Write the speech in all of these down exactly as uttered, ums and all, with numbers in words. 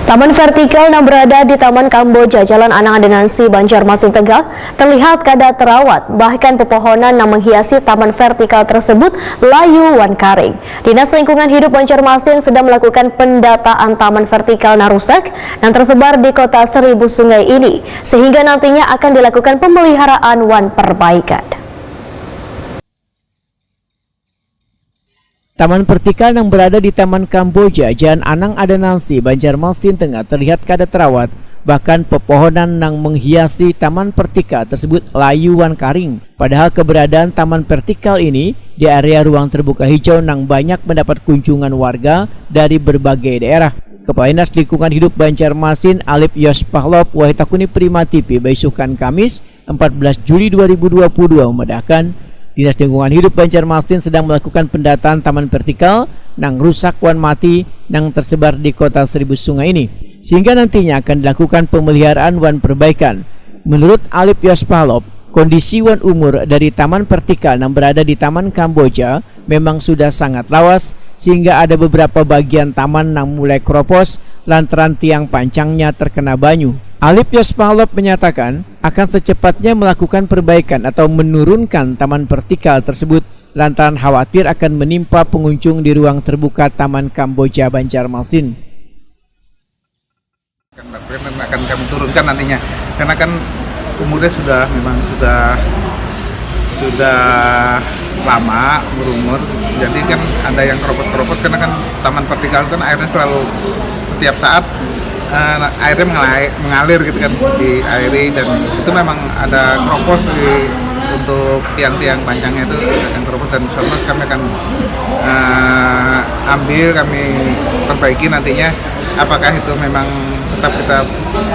Taman vertikal yang berada di Taman Kamboja, Jalan Anang Adenansi, Banjarmasin Tengah, terlihat kada terawat, bahkan pepohonan yang menghiasi taman vertikal tersebut layu wan karing. Dinas Lingkungan Hidup Banjarmasin sedang melakukan pendataan taman vertikal yang rusak yang tersebar di Kota Seribu Sungai ini, sehingga nantinya akan dilakukan pemeliharaan wan perbaikan. Taman vertikal yang berada di Taman Kamboja, Jalan Anang Adenansi, Banjarmasin Tengah terlihat kada terawat. Bahkan pepohonan yang menghiasi taman vertikal tersebut layu wan karing. Padahal keberadaan taman vertikal ini di area ruang terbuka hijau yang banyak mendapat kunjungan warga dari berbagai daerah. Kepala Dinas Lingkungan Hidup Banjarmasin, Alip Yos Pahlop, wahitakuni Prima T V baisukan Kamis, empat belas Juli dua ribu dua puluh dua, memadahkan, Dinas Lingkungan Hidup Banjarmasin sedang melakukan pendataan taman vertikal yang rusak wan mati yang tersebar di Kota Seribu Sungai ini, sehingga nantinya akan dilakukan pemeliharaan wan perbaikan. Menurut Alip Yos Pahlop, kondisi wan umur dari taman vertikal yang berada di Taman Kamboja memang sudah sangat lawas, sehingga ada beberapa bagian taman yang mulai keropos lantaran tiang pancangnya terkena banyu. Alip Yos Pahlop menyatakan akan secepatnya melakukan perbaikan atau menurunkan taman vertikal tersebut lantaran khawatir akan menimpa pengunjung di ruang terbuka Taman Kamboja, Banjarmasin. Akan, akan kami turunkan nantinya, karena kan umurnya sudah, memang sudah, sudah lama berumur, jadi kan ada yang keropos-keropos, karena kan taman vertikal kan airnya selalu, setiap saat, eh, airnya mengalai-, mengalir gitu kan, diairi, dan itu memang ada keropos di, untuk tiang-tiang pancangnya itu akan keropos, dan insya Allah kami akan, eh, ambil, kami perbaiki nantinya. Apakah itu memang tetap kita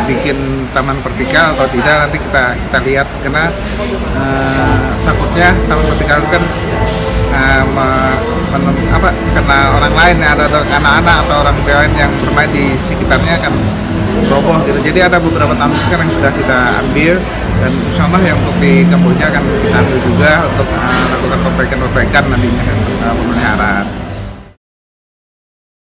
bikin taman vertikal atau tidak, nanti kita, kita lihat, karena, eh, takutnya taman vertikal itu kan, eh, me-, menem-, apa, karena orang lain, ya, ada, ada anak-anak atau orang lain yang bermain di sekitarnya, kan roboh gitu. Jadi ada beberapa taman kan yang sudah kita ambil, dan insya Allah yang untuk di Kamboja akan kita ambil juga untuk, eh, lakukan perbaikan-perbaikan nantinya, kan, eh, pemeliharaan.